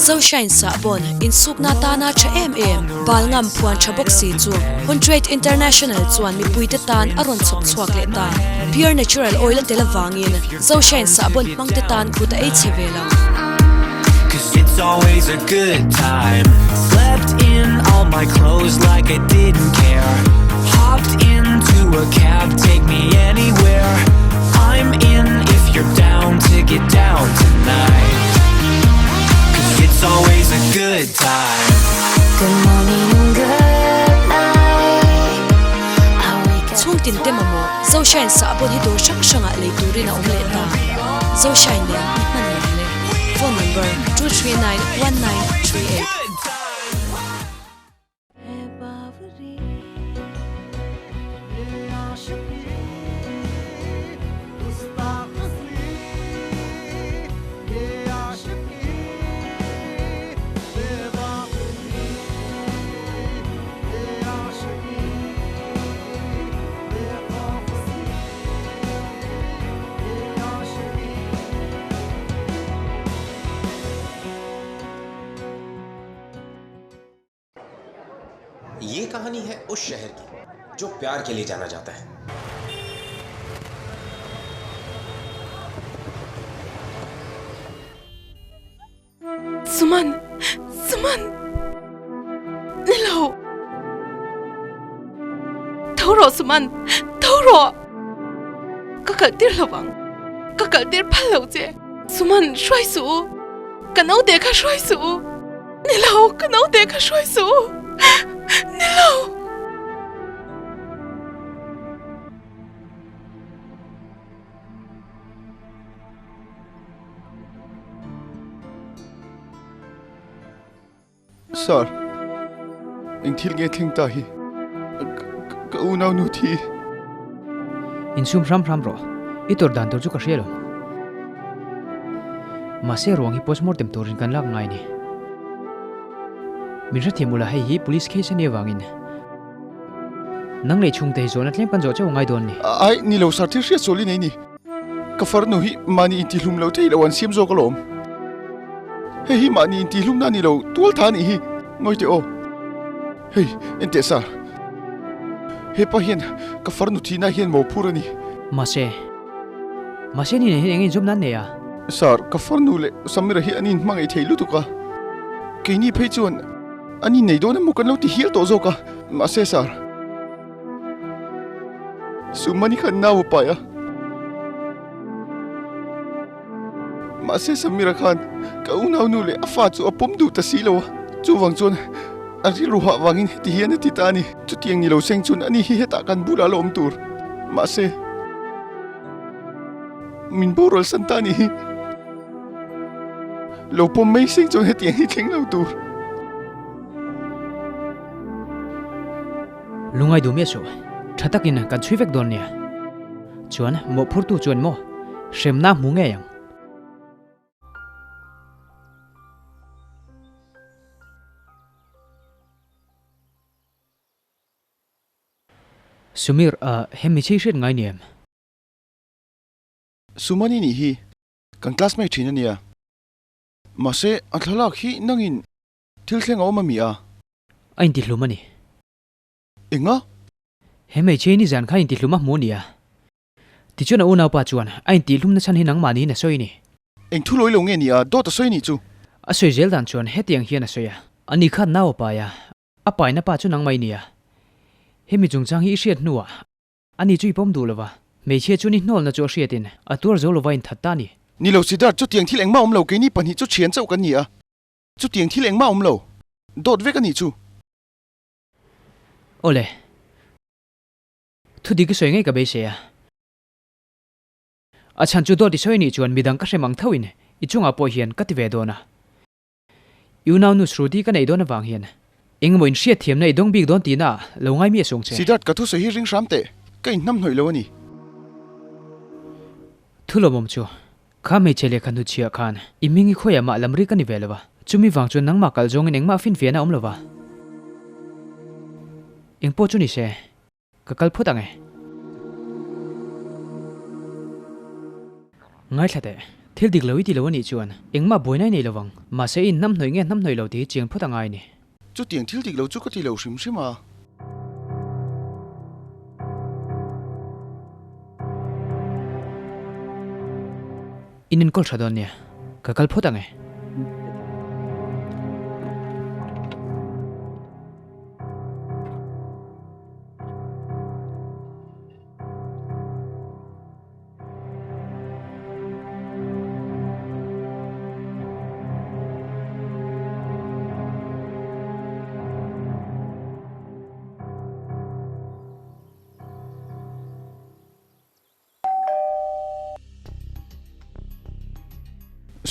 Zoshine sahbawn insukna tana tha em em bal ngam phuan tha bawk si chu Huntrade International chuan mipuite tan a rawn chhawp chhuak leh ta. Pure natural oil a tel avangin Zoshine sahbawn hmangte tan kut a ei chhe ve lo. Chhungtin te mamawh Zoshine sahbawn hi dawr hrang hrangah lei turin a awm leh ta. Zoshine nen i hman lam le. Phone number, 239 1938. ये कहानी है उस शहर की जो प्यार के लिए जाना जाता है Suman! Suman! Ni lo! Tho rawh Suman! Tho rawh! Ka kal tir lo ang. Ka kal tir phal lo che. Suman, hruai suh u. Ka naute kha hruai suh u. Ni lo, ka naute kha hruai suh u. Ni lo! Sir, eng thil nge thleng ta hi? Ka unau nu thi. Insum hram hram rawh, i tawrh dan tur chu ka hria lo. Mahse ruang hi postmortem turin kan lak ngai ni. Min hrethiam ula hei hi police case a nih avangin nang leh chhungte hi zawhna tlem kan zawh chauh ngai dawn ni. Ai, ni lo sir, thil hriat sual i nei ni. Ka farnu hi mahni intihlum lo thei lo an siam zawk alawm. Hei hi mahni intihlumna a ni lo, tual tha a nih hi. Ngawi teh aw. Hei, en teh sir. Hepa hian ka farnu thihna hian mawhphur a ni. Mahse, mahse ni nen hian eng inzawmna an nei a? Sir, ka farnu leh Samira hi an inhmangaih thei lutuk a. Keini phei chuan an innei dawn emaw kan lo ti hial tawh zawk a. Mahse sir. Sumani khan nau a pai a, mahse Samira khan ka unau nu leh a fa chu a pawm duh ta si lo a, chuvang chuan a rilru hah vangin heti hian a ti ta a ni. Chutiang ni lo seng chuan ani hi hetah kan bulah la awm tur, mahse min boral san ta a ni hi. Lo pawm mai seng chuan hetiang hi thleng lo tur. Lungai duh miah suh, tha takin kan chhui vek dawn nia. Chuan mawhphurtu chuan maw hremna hmu ngei ang. Sumir, he michhe i hriat ngai ni em? Sumani nih hi kan classmate thin a nia. Mahse, a thlalak hi nangin Thil thleng a awm a mi a? A intihlum a ni. Enga? He hmeichhia hi nizan kha intihlum a hmu a ni a. Tichuan a unaupa chuan a intihlum na chhan hi nangmah niin a sawi a ni. Eng thu lawi lo nge ni a? Dawt a sawi a nih chu. A sawi zel dan chuan hetiang hian a sawi a. Ani khan nau a pai a, a paina pa chu nangmah i ni a. Hemi chungchang hi i hriat hnuah ani chu i pawm duh lova, hmeichhia chuan i hnawlna chu a hriatin a tuar zo lova inthat ta a ni. Ni lo Siddharth, chutiang thil engmah awm lo, keini pahnih chu thian chauh kan ni a. Chutiang thil engmah awm lo. Dawt vek a nih chu. Awle. Thu dik i sawi ngei ka beisei a. A chhan chu dawt i sawi nih chuan midang ka hrem ang tho in i chungah pawh hian ka ti ve dawn a. I unaunu Shruti ka neih dawn avang hian engemaw in hriatthiamna i dawng bik dawn tihna ah lo ngai mi a sung che. Siddharth ka thusawi hi ring hram teh. Ka inhnamhnawih lo a ni. Thu lawmawm chu Kha hmeichhe lehkha hnuchhiah khan i hming i khawiah mah lam rik a ni ve lo va, chumi vang chuan nangmah kalh zawngin engmah finfiahna a awm lo va. Engpawh chu ni se, ka kal phawt ang e. Ngaithla teh, Thil dik lo i ti lo a nih chuan engmah buaina i nei lo vang. Mahse i inhnamhnawih nge hnamhnawih lo tih hi chiang phawt a ngai a ni. Chutiang thil dik lo chu ka ti lo hrim hrim a. In enkawl tha dawn nia, ka kal phawt ang e.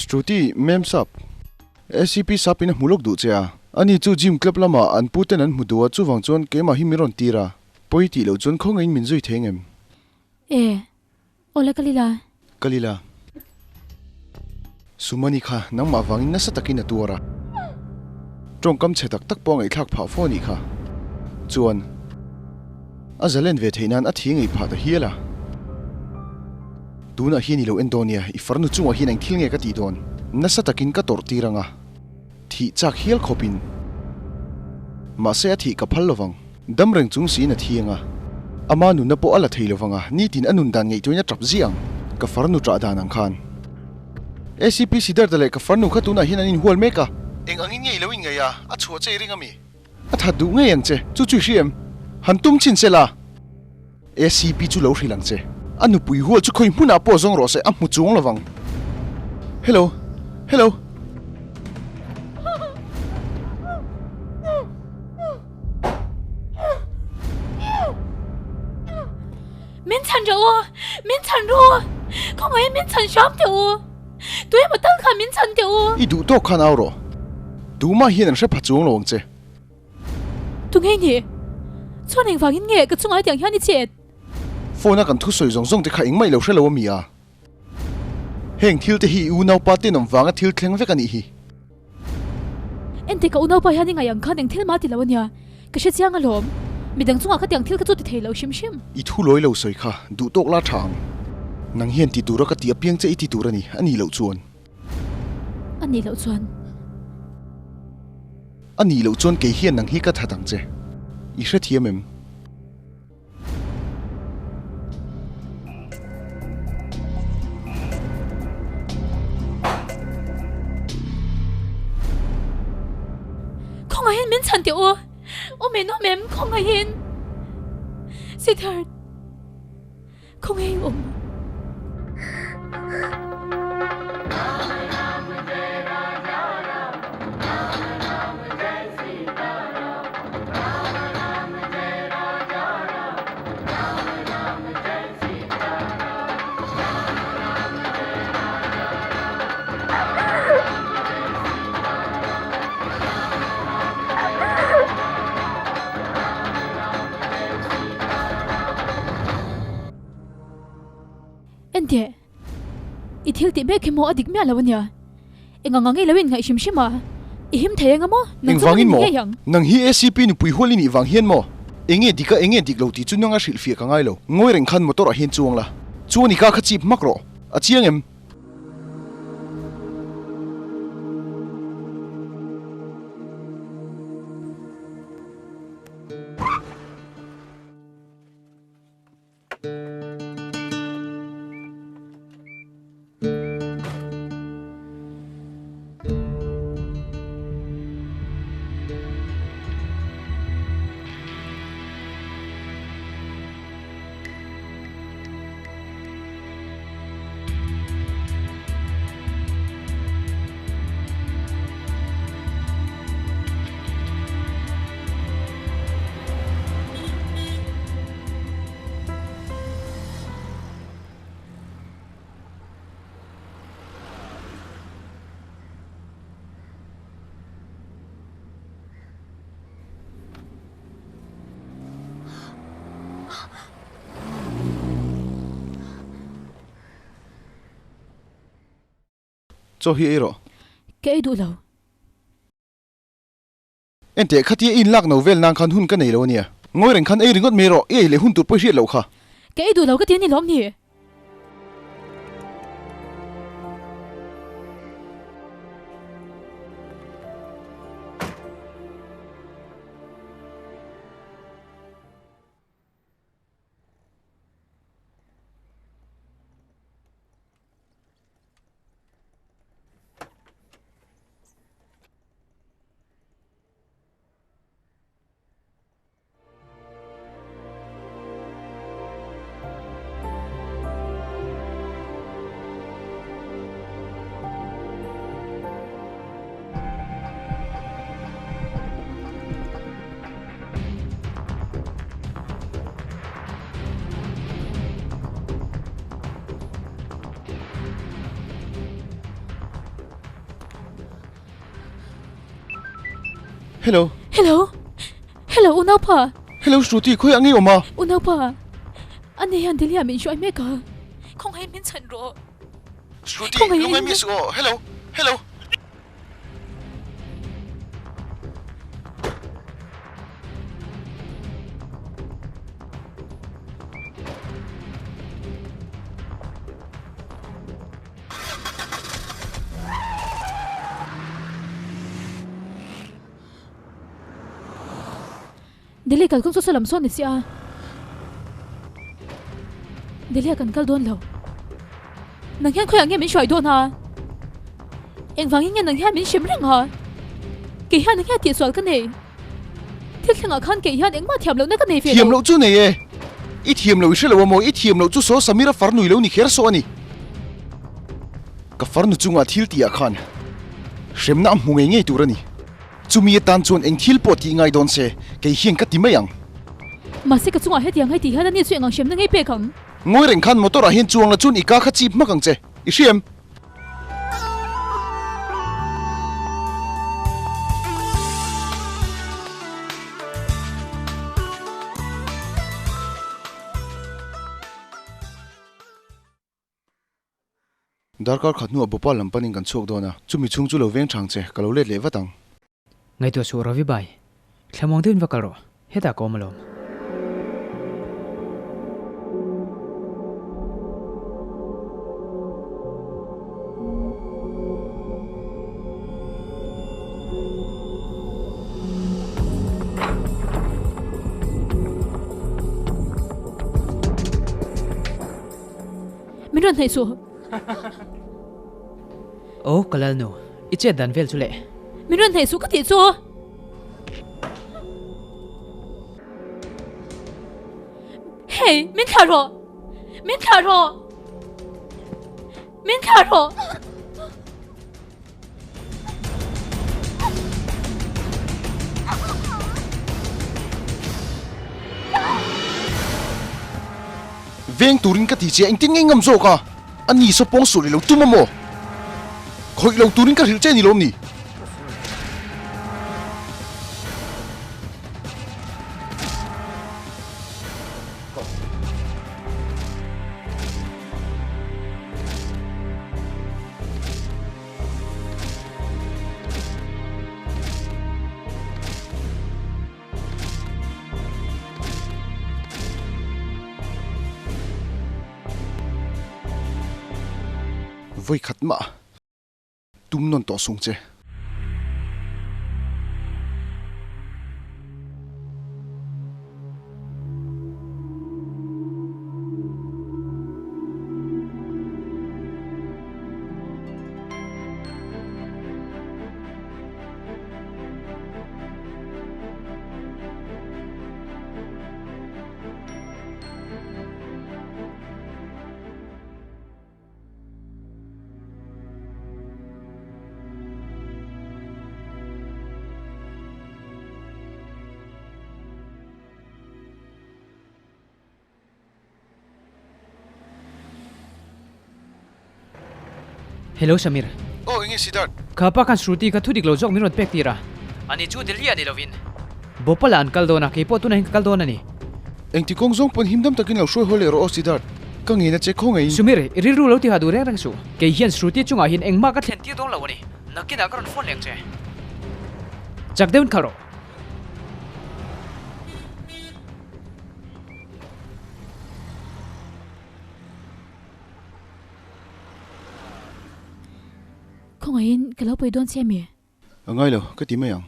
Shruti, Mem Sap, ACP Sap in a hmu lawk duh che a, ani chu gym club lamah an pu ten an hmu duh a, chuvang chuan keimah hi min rawn tir a, pawi tih loh chuan khawngaihin min zui thei ngem? E, awle ka lila. Ka lila. Sumani kha nangmah vangin nasa takin a tuar a, tawngkam chhe tak tak pawh a ngaihthlak phah fo a nih kha. Chuan, a zalen ve theih nan a thi ngei phah ta hial a. Tunah hian i lo en dawn nia, i farnu chungah hian eng thil nge ka tih dawn? Nasa takin ka tawrh tir ang a, thih chak hial khawpin. Mahse a thih ka phal lovang. Dam reng chung siin a thi ang a, ama nunna pawh a la thei lovang a, nitin a nun dan ngaihtuahin a tap ziah ang, ka farnu ṭah dan ang khan. ACP Siddhartha leh ka farnu kha tunah hian an inhual mek a. Eng angin nge i lo inngaih a, a chhuah che i ring ami? A that duh ngei ang che, chu chu i hria em? Han tum chhin se la. ACP chu lo hrilh ang che. A nupui hual chu khawi hmunah pawh zawng rawh se, a hmu chuang lovang. Hello. Hello. Min chhan rawh u! Min chhan rawh u! Khawngaih min chhan hram teh u! Tui emaw tal khan min chhan teh u! I duh tawk khan au rawh. Tumah hian an hre pha chuang lo ang che. Tunge i nih? Chuan engvangin nge ka chungah hetiang hian i chet? Phone a kan thusawi zawng zawng te kha engmah i lo hre lo a mi a? Heng thil te hi i unaupa tenawm vanga thil thleng vek a nih hi. Ente ka unaupa hian i ngaih ang khan eng thil mah ti lo a nia, ka hre chiang alawm. Midang chungah khatiang thil kha chu ti thei lo hrim hrim. I thu lawi lo sawi kha duh tawk la tha ang. Nang hian ti tura ka ti apiang che i ti tur a ni, a nih loh chuan. A nih loh chuan. A nih loh chuan kei hian nang hi ka that ang che. I hrethiam em? Khawngaihin min chhan teh u. Awm em awm em khawngaihin. Siddharth. Khawnge i awm? Enteh, i thil tih mek hi maw a dik miah lo ania. Eng anga ngei lo in ngaih hrim hrim a, i him thei anga maw? Nang chu Engvangin nang maw? i ni ngei ang. Nang hi ACP nupui hual i nih vang hian maw? Enge dik a enge dik lo tih chu nanga hrilhfiah ka ngai lo. Ngawi reng khan motor ah hian chuang la. Chuan i ka kha chip hmak rawh. A chiang em? Chaw hi ei rawh. Ka ei duh lo. Enteh, khatia i inlak no vel nan khan hun ka nei lo ania. Ngawi reng khan ei ringawt mai rawh, i ei leh hun tur pawh i hriat loh kha. Ka ei duh lo ka ti a ni lawm ni? Hello. Hello. Hello unaupa. Hello Shruti khawi ah ngei awm a? Unaupa. Ani hian Delhi ah min hruai mek a. Khawngaih min chhan rawh. Shruti lungngai mi suh aw. Hello. Hello. Delhi kalkawng chu saw lam sawn ni si a, Delhi ah kan kal dawn lo. Nang hian khawiah nge min hruai dawn a? Engvangin nge nang hian min hrem reng a? Kei hian nang hian tihsual ka nei. Thil thlengah khan kei hian engmah thiam lohna ka nei ve lo. Thiam loh chu nei e. I thiam loh i hre lo a maw? I thiam loh chu saw Samira farnui lo ni kher saw a ni. Ka farnu chungah thil tihah khan hremna a hmu ngei ngei tur a ni. Chumi atan chuan eng thil pawh tih ngai dawn se, kei hian ka ti mai ang. Mahse ka chungah hetiang hei tih hian ani chu eng ang hremna ngei pek ang? Ngawi reng khan motor ah hian chuang la chuan i ka kha chip hmak ang che. I hria em? Darkar khat hnuah Bhopal lam panin kan chhuak dawn a, chumi chhung chu lo veng thang che, ka lo let leh vat ang. Ngaihtuah suh Ravi Bai, thlamuang deuhin va kal rawh, hetah ka awm alawm. Min rawn hnaih suh. Aw ka lalnu, i chet dan vel chu leh. Min rawn hnaih suh ka tih chu. Hey, min thlah rawh! Min thlah rawh! Min thlah rawh! Veng turin ka ti che engtin nge ngam zawk a? A ni saw pawng sual i lo tum a maw? Khawih lo turin ka hrilh che ni lawm ni? Vawi khat mah tum nawn tawh sung che. Hello Samir. Aw enge Siddharth? Kha pa khan Shruti kha thu dik lo zawk min rawn pek tir a. Ani chu Delhi ah ni lovin Bhopal ah an kal dawn a, keipawh tunah hian ka kal dawn a ni. Engti kawng zawng pawn him dam takin lo hruai haw leh rawh aw Siddharth, ka ngei na che khaw ngeiin. Sumir, i rilru lo tiha duh reng reng suh. Kei hian Shruti chungah hian engmah ka thlen tir dawn lo a ni. Nakinah ka rawn phone leng che. Chak deuhin khalh rawh. Khawngaihin ka lo pawi dawn che mi? A ngai lo, ka ti mai ang.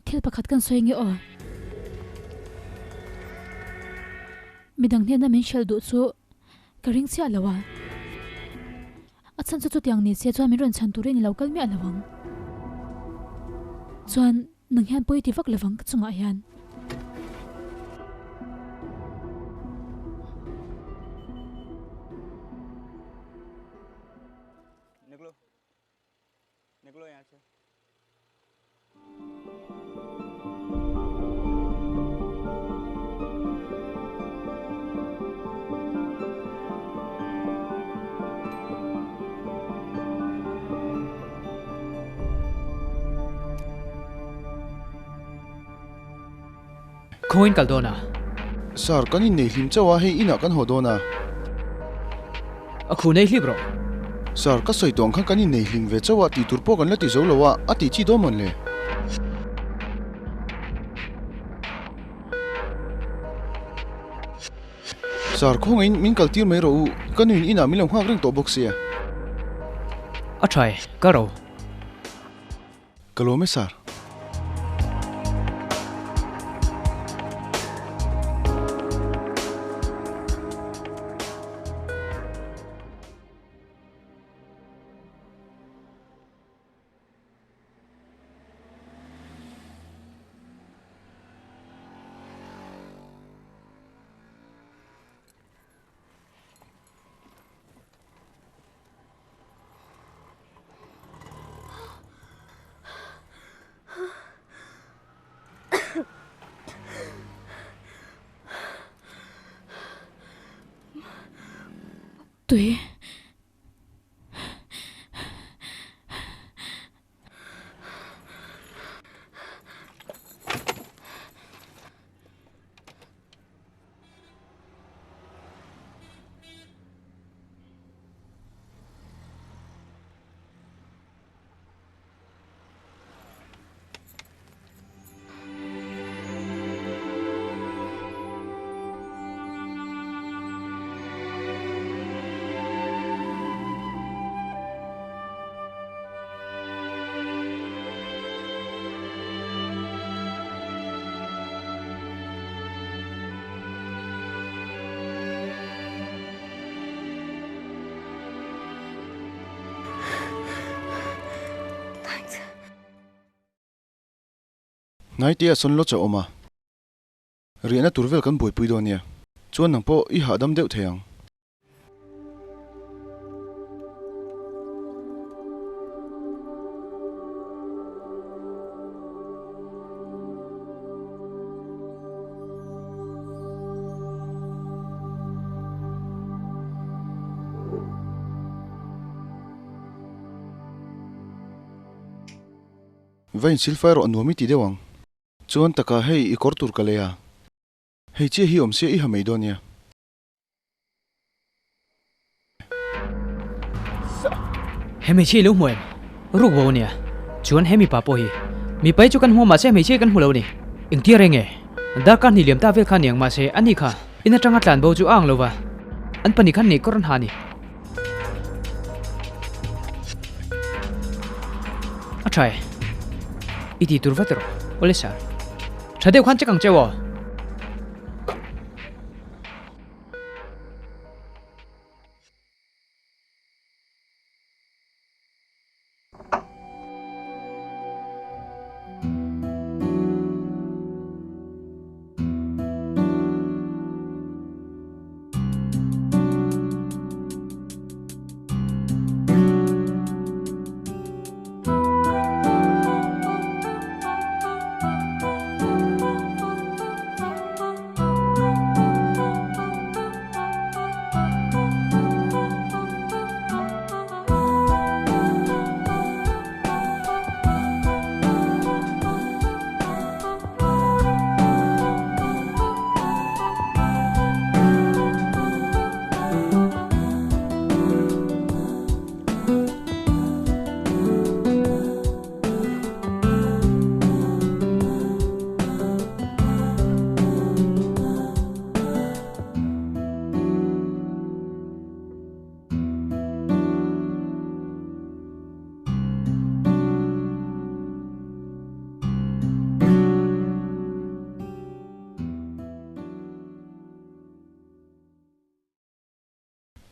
Thil pakhat kan sawi nge aw? Midang hnena min hrilh duh chu ka ring chiah lo a. A chhan chu chutiang ni se chuan min rawn chhan turin i lo kal miah lo ang. Chuan nang hian pawi ti vak lovang ka chungah hian. Khawiin kal dawn a? Sir, kan innei hlim chauh a, hei inah kan haw dawn a. A khu nei hlip rawh. Sir, ka sawi tawh ang khan kan innei hlim ve chauh a, tih tur pawh kan la ti zo lo a, a tih chi dawn mawn le? Sir, khawngaihin min kal tir mai rawh u, ka nuin inah min lo nghak reng tawh bawk sia. A tha e, ka ro. Ka lawm e sir. Tui. Hnaite a sawn lawch a awm a, riahna tur vel kan buaipui dawn nia, chuan nang pawh i hahdam deuh thei ang. Va insilfai rawh nuam i ti deuh ang. Chuan taka hei i kawr tur ka lei a. Hei chiah hi awm sia i ha mai dawn nia. He hmeichhia i lo hmu em? Ruk bo ania. Chuan he mipa pawh hi mipa hi chu kan hmu a mahse hmeichhia hi kan hmu lo a ni. Engtia reng e? Darkar hnih liam ta vel kha aniang mahse ani kha in atanga tlan bo chu a ang lo va. An pahnih khan nih kawr an ha a ni. A tha e. I tih tur vat rawh. Awle sir. Tha deuh khan check ang che aw.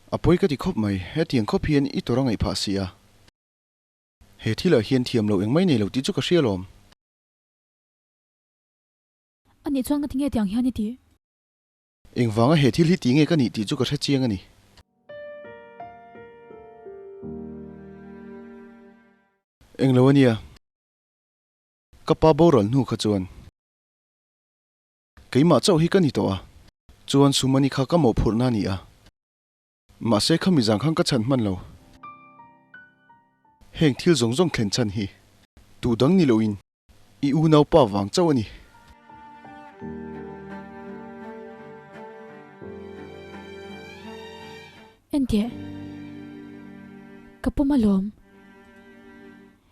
A pawi ka ti khawp mai, hetiang khawp hian i tawrh a ngaih phah si a. He thilah hian thiam loh engmai nei lo tih chu ka hria alawm. Anih chuan ka ti nge tiang hian i tih? Engvanga he thil hi ti nge ka nih tih chu ka hre chiang a ni. Englo a nia. Ka pa boral hnu kha chuan keimah chauh hi ka ni tawh a, chuan Sumani kha ka mawhphurhna a ni a. Mahse khami zang khan ka chhan hman lo. Heng thil zawng zawng thlen chhan hi tu dang ni loin i unaupa vang chauh a ni. Enteh, ka pawm alawm.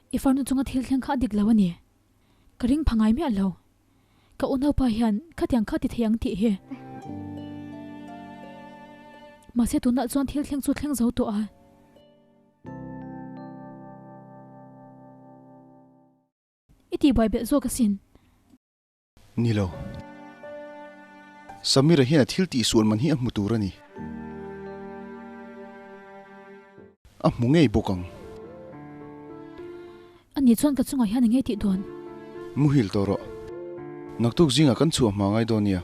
I farnu chunga thil thleng kha a dik lo a ni. Ka ring pha ngai miah lo. Ka unaupa hian khatiang kha ti thei ang tih hi. Mahse tunah chuan thil thleng chu thleng zo tawh a. I tihbuai belh zawk asin. Ni lo. Samira hian a thil tihsual man hi a hmu tur a ni. A hmu ngei bawk ang. Ani chuan ka chungah hian eng nge tih dawn? Muhil tawh rawh. Naktuk zingah kan chhuah hma ngai dawn nia.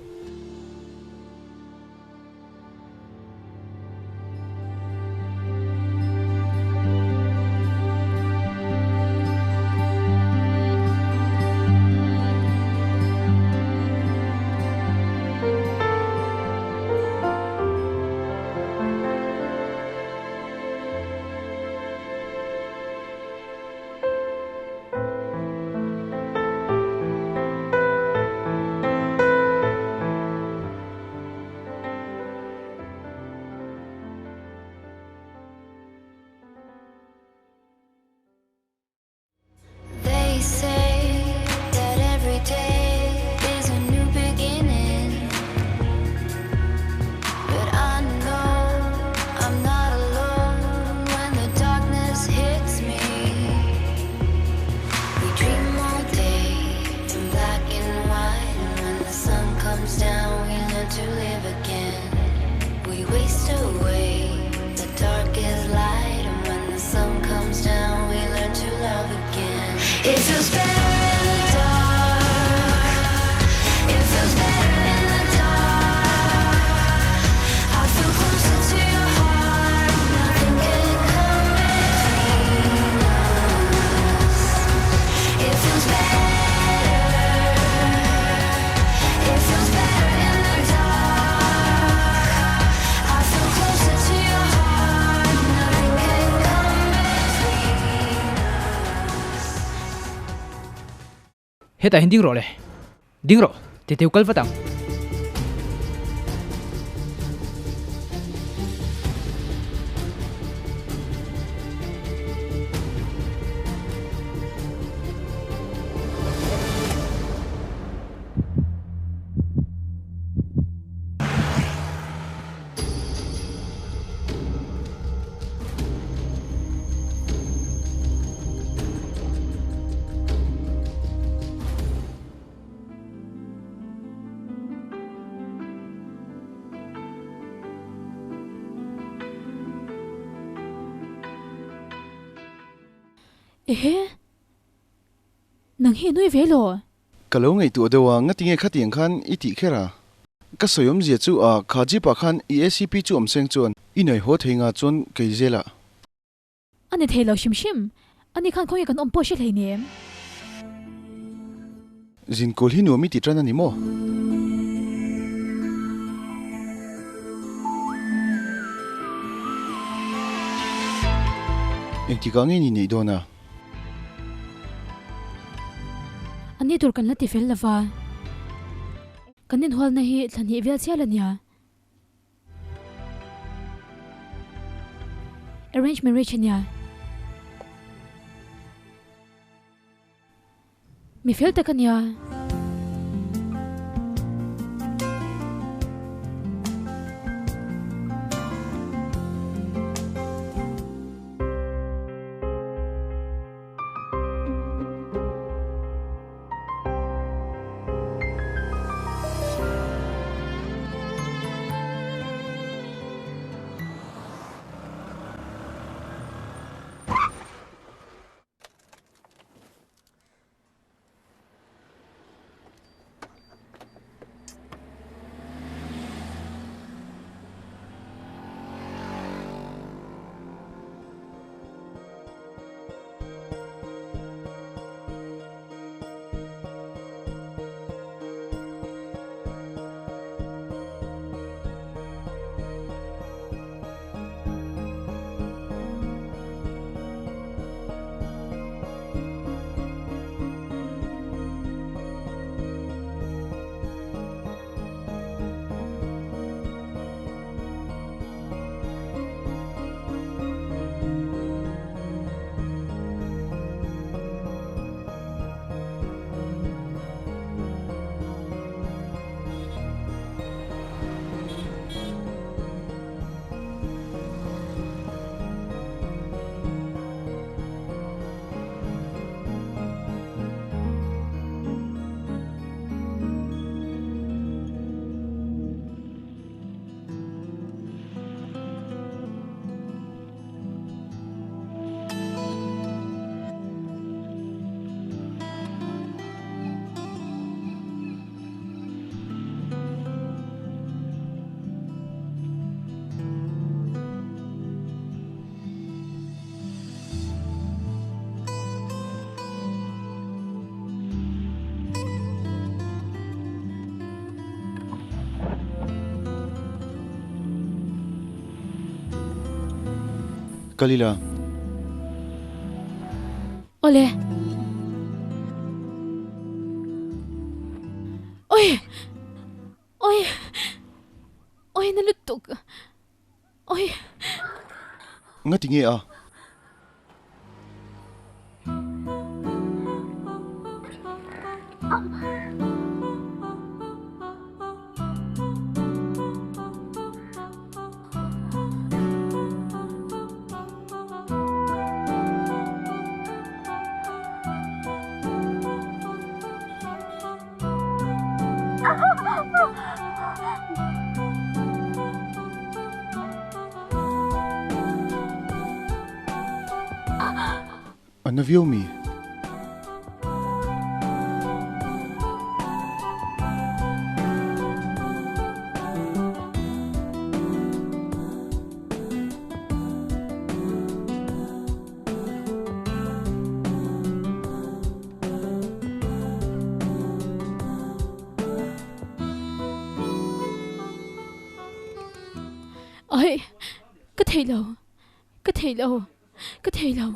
Hetah hian ding rawh le. Ding rawh, Teteu kal vat ang. Ehe! Nang hi i nui ve lo? Ka lo ngaihtuah deuh a, ngatinge khatiang khan i tih kher a? Ka sawi awmzia chu a, kha jeep ah khan i ACP chu awm seng chuan i nawi haw thei nga chuan kei zel ah. A ni thei lo hrim hrim, ani khan khawnge kan awm pawh hre hlei nem. Zinkawl hi nuam i ti tan a ni maw? Engtikah nge ni neih dawn a? A ni tur kan la ti fel lova, kan inhualna hi thla hnih vel chial a nia. Arrange marriage a nia. Mi fel tak a nia. Kal ila. Awle. Oi! Oi! Oi na lutuk. Oi! Nga ti nge a? A na viau mi? Ai, ka thei lo, ka thei lo, ka thei lo.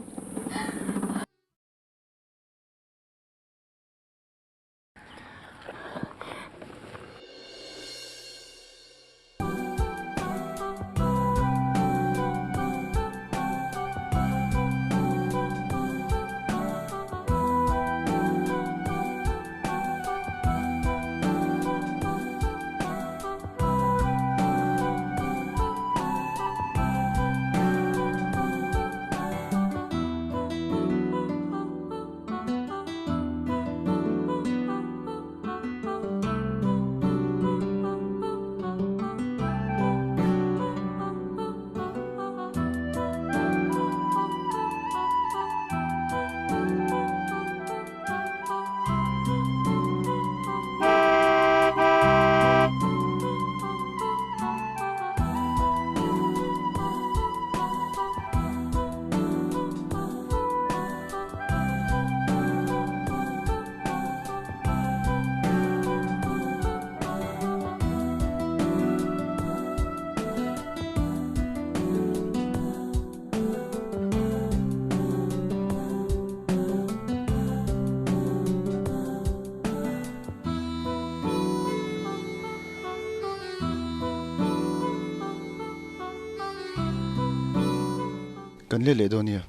Kan let leh dawn nia.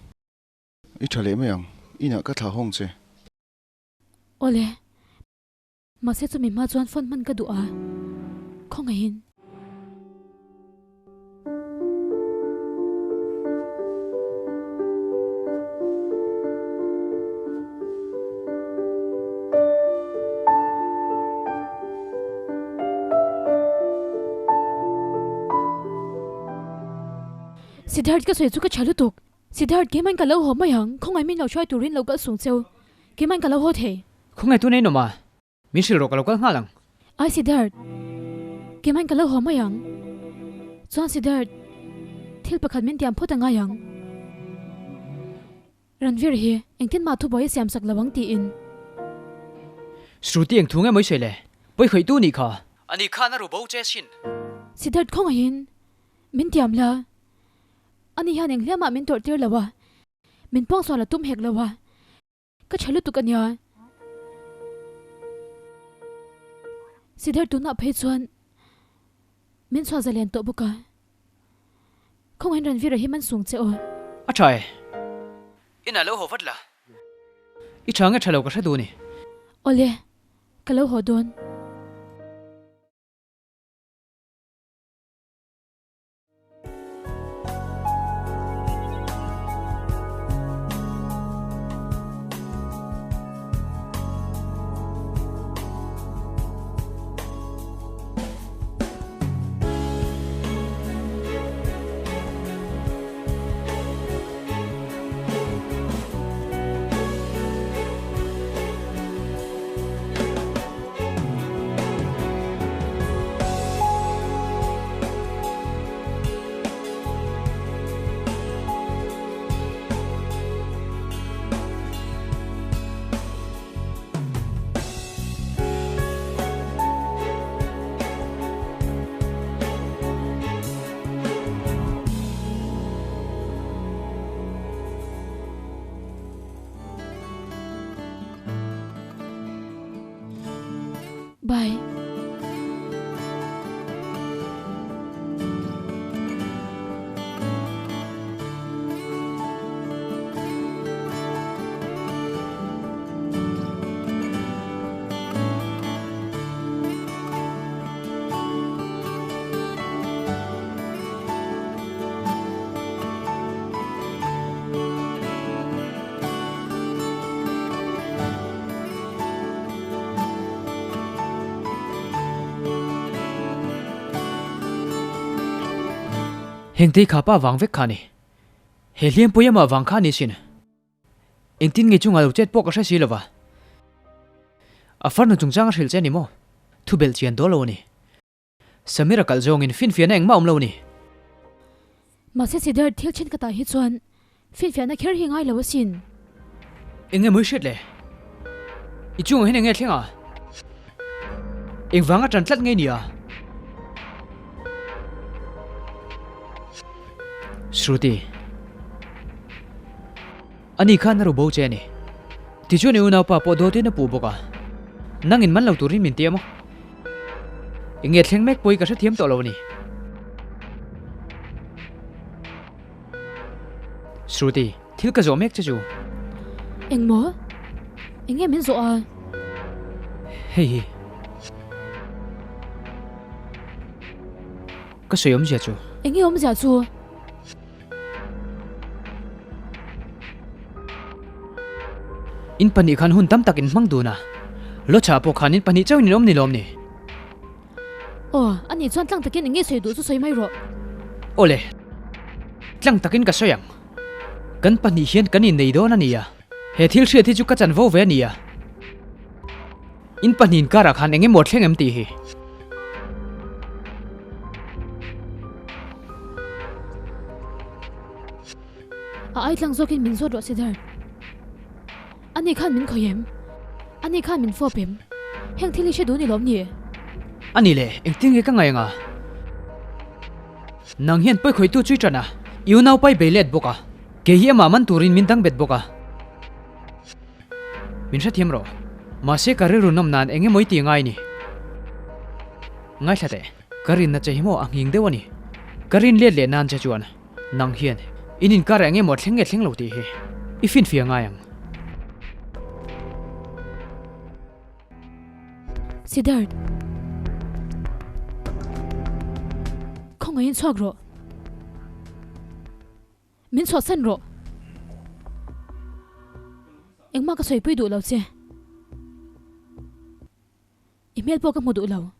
I tha leh mai ang. Inah ka thlah hawng che. Awle. Mahse chumi hma chuan phone hman ka duh a, khawngaihin. Siddharth ka sawi chu ka tha lutuk. Siddharth keimahin ka lo haw mai ang, khawngaih min lo hruai turin lo kal sung cheu, keimahin ka lo haw thei. Khawngaih tun ein awm a, min hrilh rawh ka lo kal nghal ang. Ai Siddharth, keimahin ka lo haw mai ang. Chuan Siddharth, thil pakhat min tiam phawt a ngai ang. Ranveer hi engtin mah thubuai a siam sak lo ang tiin. Shruti eng thu nge mawi sawi le, pawi khawih tu nih kha. Ani khan a ru bo che sin. Siddharth khawngaihin min tiam la. Ani hian eng hliamah min tawrh tir lo a, min pawngsual a tum hek lo a, ka tha lutuk a nia. Sidhar tunah phei chuan min chhuah zalian tawh bawk a, khawngaihin Ranveer-a hi man sung che aw. A tha e, inah lo haw vat la. I tha nge tha lo ka hre duh a ni. Awle, ka lo haw dawn. Bye. Hengte kha pa vang vek kha ni. He hliampui amah vang kha ni sin. Engtin nge chunga lo chet pawh ka hre si lova. A farnu chungchang a hrilh che ni maw? Thu belh chian dawl lo a ni. Samir a kalh zawngin finfiahna engmah awm lo a ni. Mahse Siddharth thil then ka tah hi chuan finfiahna kher hi ngai lo asin. Enge mawi hriat le? I chungah hian enge thleng a? Engvanga tan tlat ngei nia? Shruti. Ani khan a ru bo che a ni. Tichuan i unaupa pawh dawtin a puh bawk a. Nangin man lo turin min ti a maw? Enge thleng mek pawh hi ka hrethiam tawh lo a ni. Shruti, thil ka zawh mek che chu. Engmaw? Enge min zawh a? Hei hi. Ka sawi awmzia chu. Enge awmzia chu? In pahnih khan hun tam tak in hmang dun a, Locha pawh khan in pahnih chauhin in awm ni lawm ni? Aw, ani chuan tlang takin enge sawi duh chu sawi mai rawh. Aw le, tlang takin ka sawi ang. Kan pahnih hian kan innei dawn a nia, he thil hriat hi chu ka chanvo ve a nia. In pahnih inkarah khan eng emaw thleng em tih hi. A ai tlang zawkin min zawt rawh Sidhar. Ani khan min khawih em? Ani khan min fawp em? Heng thil hi hre duh ni lawm ni? Ani le, engtin nge ka ngaih anga? Nang hian pawi khawihtu chu i ṭan a, i unaupa i bei let bawk a, kei hi amah man turin min dang bet bawk a. Min hrethiam rawh. Mahse ka rilru nawm nan eng emaw i ti ngai ni. Ngaithla teh, ka rinna che hi maw a nghing deuh a ni. Ka rin let leh nan che chuan nang hian in inkar eng emaw thleng nge thleng lo tih hi i finfia ngai ang. Siddharth, khawngaihin chhuak rawh. Min chhuahsan rawh. Engmah ka sawipui duh lo che. I hmel pawh ka hmu duh lo.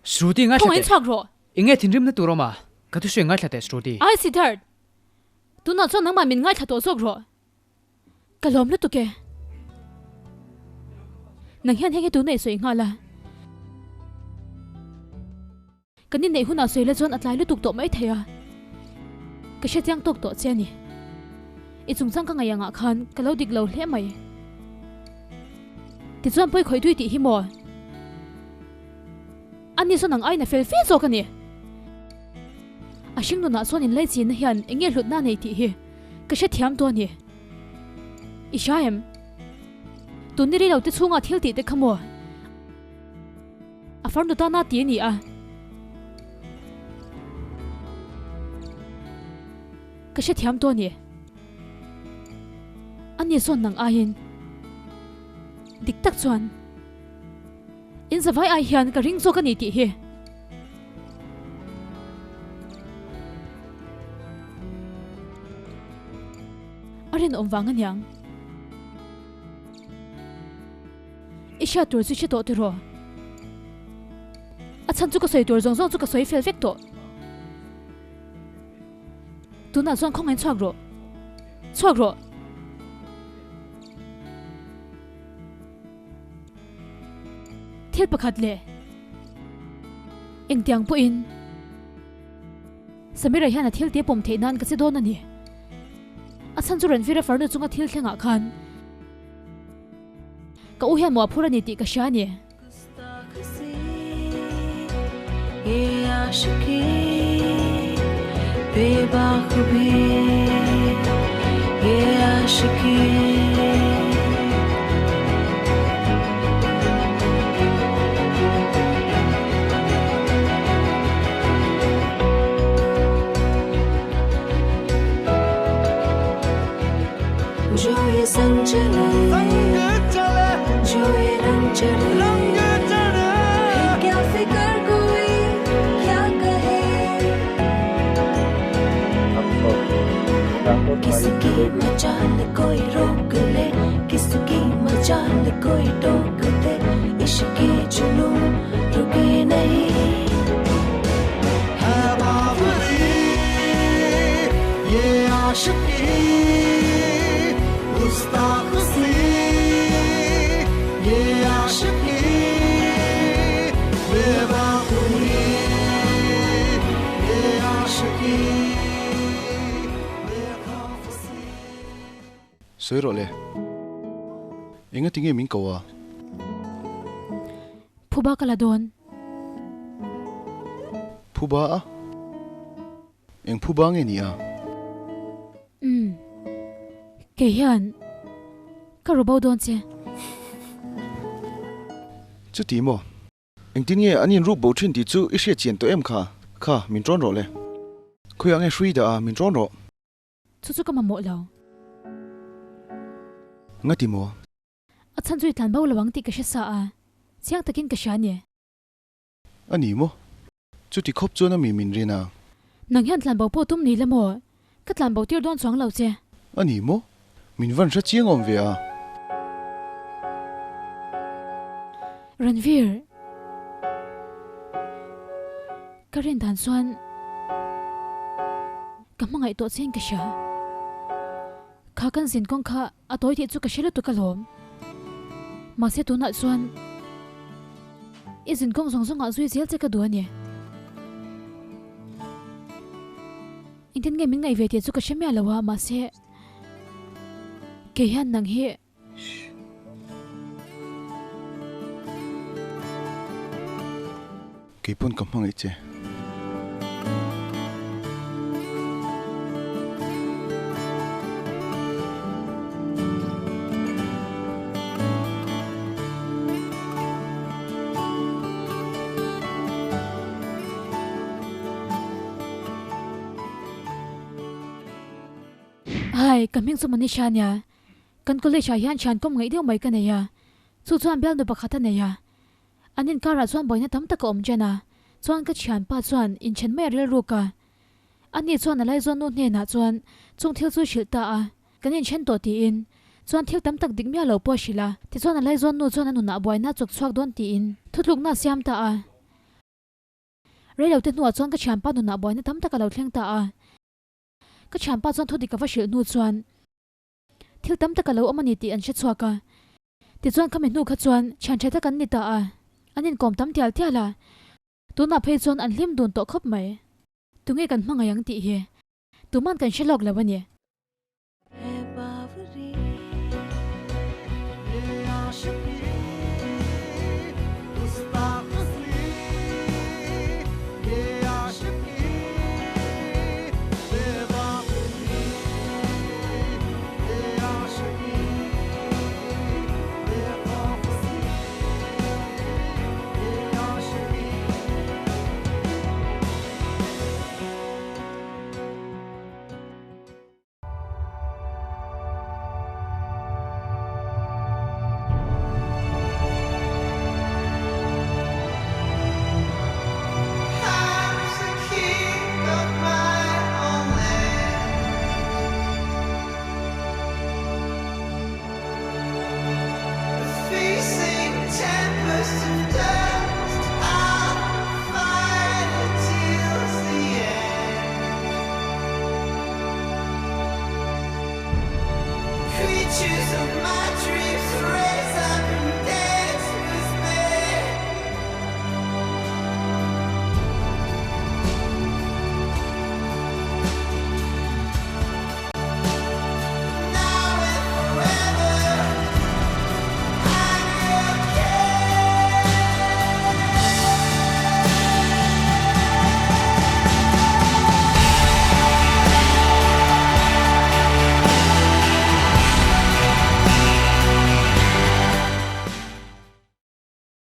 Shruti ngaithla teh. Khawngaih chhuak rawh. Enge thinrimna tur awm a? Ka thusawi ngaithla teh Shruti. Ai Siddharth! Tunah chuan nangmah min ngaithla tawh zawk rawh. Ka lawm lutuk e. Nang hian heng hi tuna i sawi nghal a. Kan inneih hunah sawi la chuan a tlai lutuk tawh mai thei a, ka hre chiang tawk tawh che a ni. I chungchang ka ngaih angah khan ka lo dik lo hle mai. Tichuan pawi khawih tui tih hi maw? Ani sawn ang aiin a fel fe zawk a ni. A hring nunah chuan inlaichinna hian eng nge hlutna a nei tih hi ka hrethiam tawh a ni. I hria em? Tun ni rei lo te chhunga thil tih te kha maw? A farnu tana ti a ni a. Ka hrethiam tawh a ni. A ni sawn nang aiin dik tak chuan in zavai ai hian ka ring zawk a ni tih hi. A rinawm vang a niang. I hriat tur chu hre tawh tiraw? A chhan chu ka sawi tur zawng zawng chu ka sawi fel vek tawh. Tunah chuan khawngaih chhuak rawh. Chhuak rawh. Thil pakhat leh engtiang pawhin Samira hian a thil te pawm theih nan ka che dawn a ni. A chhan chu Ranvira farnu chunga thil thlengah khan Ka u hian muahphur a ni tih ka hria a ni. Sawi rawh le. Enga tinge min ko a? Phuba ka la dawn. Phuba a? Eng phuba nge ni a? Umm. Kei hian ka ru bo dawn che. Chuti maw? Engtin nge an inruk bo thin tih chu i hriat chian tawh em kha? Kha, min ṭawn rawh le. Khawiah nge hrui dah a, min ṭawn rawh. Chu chu ka mamawh lo. Ngati maw? A chhan chu i tlan bo lo ang tih ka hre sa a, chiang takin ka hria a ni. A ni maw? Chuti khawp chuan a mi min rin a. Nang hian tlanbo pawh tum ni la maw? Ka tlanbo tir dawn chuang lo che. A ni maw? Min van hre chiang awm ve a. Ranveer, ka rin dan chuan ka hmangaih tawh che in ka hria. Kha kan zin kawng kha a tawi tih chu ka hre lutuk alawm. Mahse tunah chuan i zin kawng zawng zawngah zui zel che ka duh a ni. Engtin nge min ngaih ve tih chu ka hre miah lo a, mahse kei hian nang hi Kei pawn ka hmangaih che. Hi, ka hming chu Manisha ania. Kan college ah hian thian kawm ngaih deuh mai ka nei a, chu chuan bialnu pakhat a nei a. An inkarah chuan buaina tam tak a awm chen a, chuan ka thianpa chuan inthen mai a rilruk a. Ani chuan a laizawnnu hnenah chuan chung thil chu hrilh ta a, kan inthen tawh tiin. Chuan thil tam tak dik miah lo pawh a hrilh a, tichuan a laizawnnu chuan a nunah buaina a chawk chhuak dawn tiin thutlukna a siam ta a. Reilote hnuah chuan ka thianpa nunah buaina tam tak a lo thleng ta a. Ka thianpa chuan thudik a va hrilh hnu chuan thil tam tak a lo awm a ni tih an hre chhuak a. Tichuan khami hnu kha chuan thian tha tak an ni ta a, an inkawm tam tial tial a. Tunah phei chuan an hlim dun tawh khawp mai. Tunge kan hmangaih ang tih hi tuman kan hre lawk lo a ni.